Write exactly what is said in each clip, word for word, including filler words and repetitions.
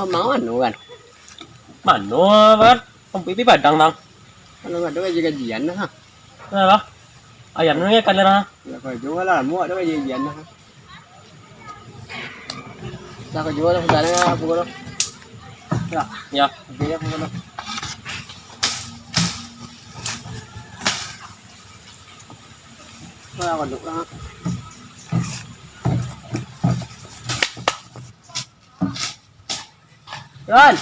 Mano kan? Mano kan? Kampuik pi Padang tang. Kalau ado gaji-gajian lah. Alah. Ayam ni kalian ah. Ya kau jual lah, muak ado gaji-gajian lah. Dah kau jual lah, sudah lah, apa kau. Ya. Ya. Oke, apa kau. Wah, kau duduk lah. Ran.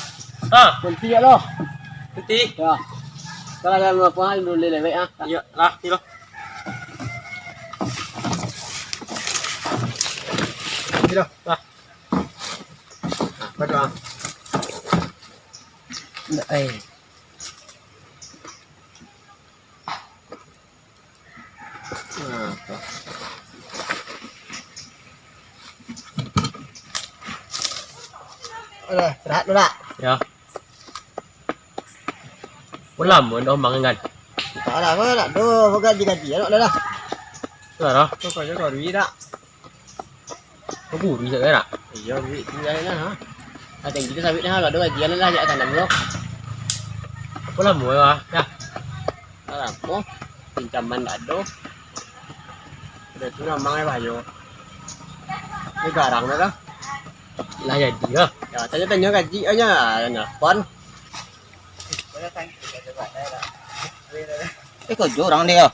Ha. Kunci ya lo. Kunci. Ya. Kalau ada apa-apa, dulu lewat ah. Iya lah, iya. Iya. Lah. Apa tu ah? Ndak, eh. Alah, istirahat dulu dak? Ya. Pulang pun dah omang kan. Tak ada apa dak tu, gaji-gaji anak dah lah. Lah dah. Tu kau juga duit dak? Kau guru juga dak? Iya, duit tinggal lah. Ha. Ada yang gitu sabit dah, kalau ada gajian lah, jak tanam lo. Apa lama lah, ya? Alah, oh, pinjaman dak ado. Udah tu namang eh bayo. Ni garang dah lah. Lah jadi lah. Ya, tanya-tanya gaji aja, nelpon. Eh, kau jorang dia.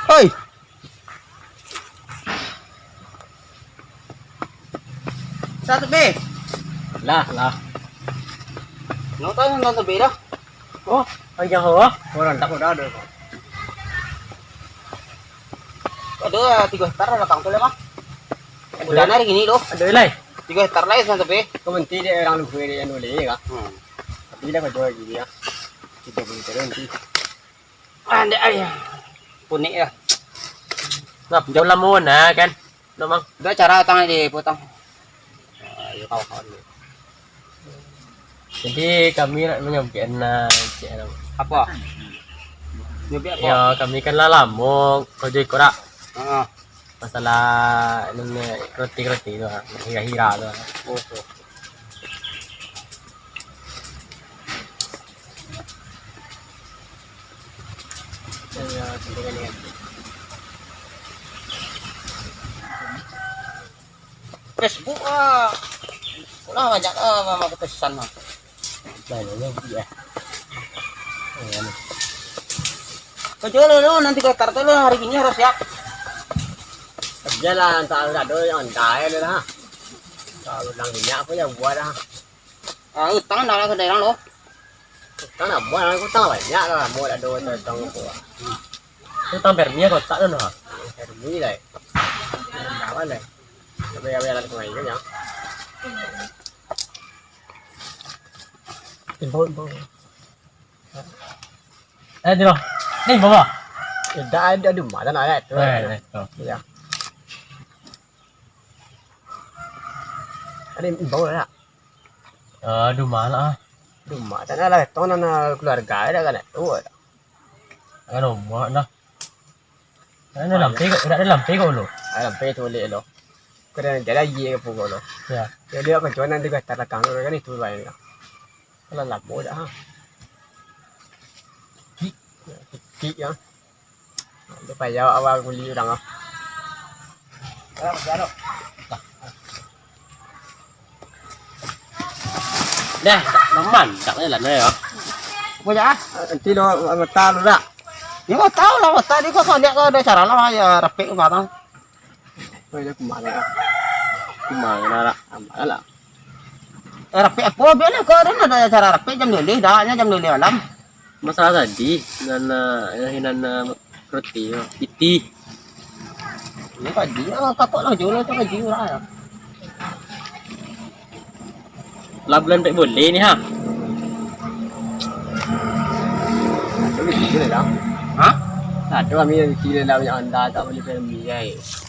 Hoi. Satu B. Lah, lah. Nau tahu nonton B dah. Oh, panjang hawa. Orang tak udah ada. Ada tiga hektar datang tu lah, Bang. Udah hari gini tu. Ada lai. Tiga hektar lai satu B. Kau menti dia orang lupa dia yang boleh kan? Hmm. Tapi dah kau jual lagi dia. Tiga puluh hektar nanti. Andek ai. Punik lah. Nah, jauh lama nah kan. Nah, Mang. Dah cara tang dipotong. Ah, ya, kawan-kawan. Jadi kami nak menyampaikan nah, cik, anu. Apa? Nyobiak apa? Ya, kami kan lah lama kerja iko dak. Heeh. Masalah anu, roti-roti tu, hira-hira tu. Oh, tu. Facebook ah. Lah banyak ah mama kepesan mah. Banyak juga. Kerja lo, lo nanti kotor tu lo hari ini harus siap. Kerja lah, entah ada yang entah ya lah. Kalau bilang minyak apa ya buat lah. Ah, utang dah lah ke daerah lo. Utang nak buat lah, utang banyak lah, mau ada utang apa. Utang Permi ya kotak tu nah. Permi lah. Kawan lah. Tapi ya biar lah kemarin ya. Imbau, imbau. Eh, Dilo. Ni imbau apa? Tidak ada di mana nak lihat tu. Eh, eh, oh. Ya. Ada imbau lah. Eh, di mana? Di mana? Tanah lah, tong tanah keluarga ada kan tu. Kan rumah dah. Kan lampe kok, dak ado lampe kok lo. Ah, lampe tu boleh lo. Kena jalan ye ke pukul lo. Ya. Jadi aku jual nanti gatar lakang lo kan itu lain lah. Kalau lamo dah. Ha. Kik. Kik ya. Dia payah awak guli orang ah. Dah, mamantak je lah, ya. Apa je, ah? Nanti lo, mata lo dah. Ya, kau tahu lah, mata dia kau lihat kau ada cara lah, ya, rapik ke barang. Oh, dia kemana, ah? Kemana, lah? Amat lah. Eh, rapik apa? Biarlah kau ada, ada acara rapik jam dua belas, dah, jam dua belas malam. Masalah tadi, nan, eh, nan, eh, roti tu, piti. Ini kaji, ah, kapok lah, jual tu kaji urang, ya. Lah bulan tak boleh ni, ha? Tapi kecil lah. Ha? Ada kami yang kecil lah, banyak anda tak boleh pergi, guys.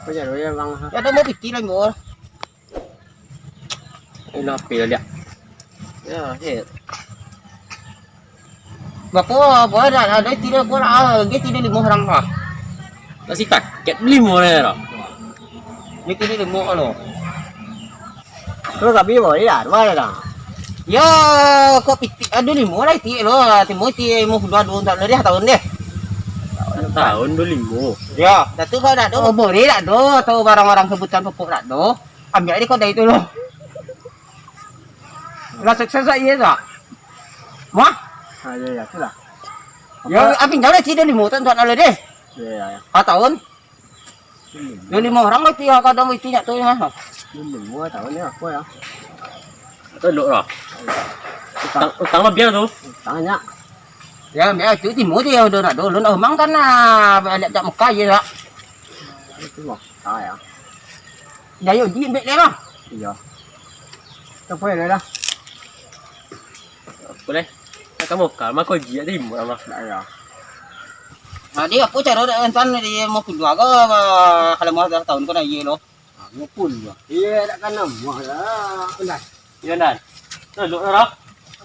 Apa jadi ya, Bang, ha? Ya, ada mau piti lah, Bor. Ini H P liak. Ya, hit. Bapa, apa dah ada tidur pun ah, dia tidur lima orang lah. Masih kaget beli murah lah. Itu di limo lo. Lo tapi boleh lah, dua lah. Ya, kok pitik ado limo lah itik lo. Timo itik limo puluah duo untuak lo deh, tahun deh. Tahun duo limo. Ya, dah tu kau dah do. Oh, boleh dah do, atau barang-barang kebutuhan pokok dah do. Ambil aja kau dari itu lo. Lah sukses lah, iya tak? Wah? Ah, iya, iya, itulah. Ya, apa? Abin jauh lah, cik, duo limo tahun, tahun lalu deh. Iya, iya, iya. Empat tahun. Hmm. Duo limo orang lah, tiga kadang itu nyak tu, ya. Duo limo tahun ni apa, ya? Tunduk lah. Utang, utang lah biar tu. Utang nyak. Ya, biar itu timu je ya, udah nak dulu, nak umang kan, nah, balik jak Mekah je lah. Itu mah, ah, ya. Ya, yo, di bek dia lah. Iya. Siapa ya, dah? Boleh. Nak kamu kal, mako jia tadi murah mah. Nah, ya. Jadi, apa cara dah, Intan, dia mau keluar ke, kalau mau dah tahun kau nak iya lo? Ah, mau keluar. Iya, tak kena mah lah. Benar. Iya, Nan. Tunduk lah.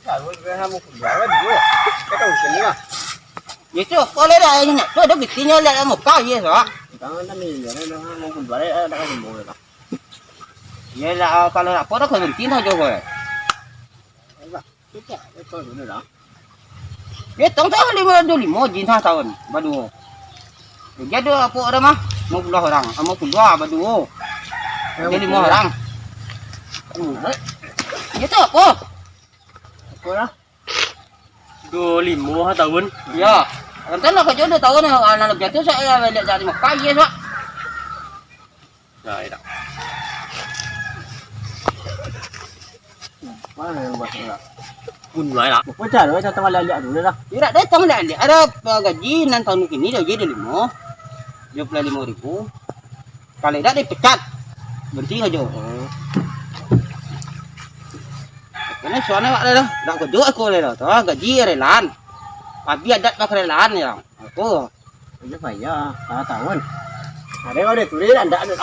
Tahu, dah mau keluar lah dulu. Kau tahu sini lah. Ya, tu, boleh dah, ini. Tu ada buktinya, lihat muka, iya, Sak. Tangan dah ni, ya, dah mau keluar, eh, dah kena mah lah. Iyalah, kalau nak apa dah, kau berhenti dah, Jo, kau. Alah, tidak, itu dulu lah. Dia tong tahu lima, ada lima jin sah tahun, baduo. Jadi ada apa orang mah? Lima puluh orang, lima puluh dua, baduo. Jadi lima orang. Hmm. Dia tu apa? Apa lah? Duo limo ha tahun. Ya. Kan lah kerja duo tahun, anak lebih tu saya balik dari Mekah, iya, Sak. Nah, iya. Mana yang buat lah? Pun lah. Apa cara kita tengah lihat dulu lah. Tidak datang lihat-lihat. Ada, uh, gaji nan tahun kini dia gaji duo limo. Dua puluh lima ribu. Kalau tidak dipecat. Berhenti aja. Hmm. Karena suami awak dah, dah kerja aku dah. Tu gaji relaan. Habis adat pakai relaan ya. Aku. Iya, Pak, iya. Lima tahun. Ada yang ada tulis, ndak ada.